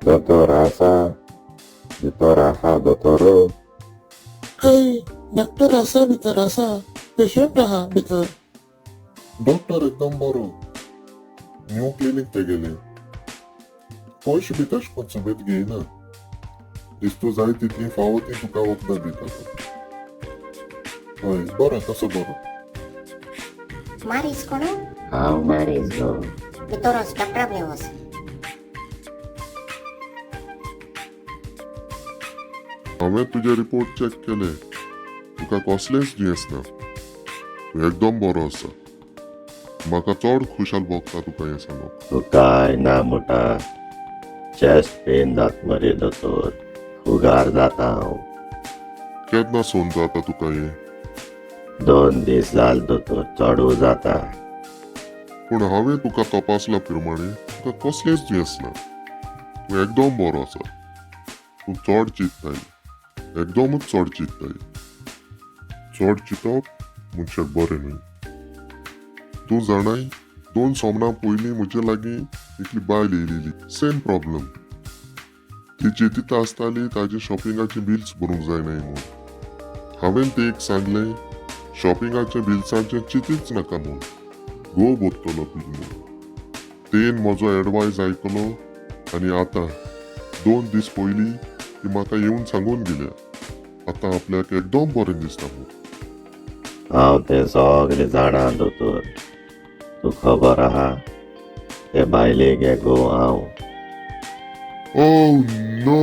दोतोर आसा? भितोर आहा दोतोर? हय, डॉक्टर आसा, भितर आसा. पेशंट आहा भितर. डॉक्टर एकदम बरो. न्यू क्लिनीक तेगेलें. पयशे बी तशें कोन्न सुबेद घेयना. दिस्तू जाय तितली फावो ती तुका वखदां दिता तो. हय, बरो, तसो बरो. मारीस कोण? हांव मारीस गो. भितर वच, डॉक्टरा वच. हांवें तुजे रिपोर्ट चॅक केले. तुका कसलेंच दुयेंस ना. तूं एकदम बरो आसा. म्हाका चड खुशाल भोगता तुका हें सांगूंक. तूं काय ना म्हणटा? चेस्ट पेन जात मरे दोतोर, फुगार जाता हांव. केन्ना सोन जाता तुका हें? 2 दीस जाल दोतोर, चडू जाता. पूण हांवें तुका तपासला प्रमाणे तुका कसलेंच दुयेंस ना. तूं एकदम बरो आसा. तूं चड चिंतताय, एकदमच चड चिंतताय. चड चिंतप मनशाक बरें न्हय. तूं जाणाय, 2 सोमनां पयलीं म्हजे लागीं एकली बायल येयलेली, सेम प्रॉब्लम. ती चिंतिता आसताली ताजे शॉपिंगाचे बिल्स भरूंक जायनाय म्हूण. हांवें ते एक सांगलें, शॉपिंगाच्या बिल्सांचें चिंतीच नाका म्हूण, गो भरतलो बील म्हूण. तेन म्हजो एडवायज आयकलो आनी आतां 2 दीस पयलीं ती म्हाका येवन सांगून गेल्या आतां आपल्याक एकदम बरें दिसता म्हूण. हांव तें सगळें जाणा दोतोर. तूं खबर आहा ते बायलेक गो हांव. Oh no!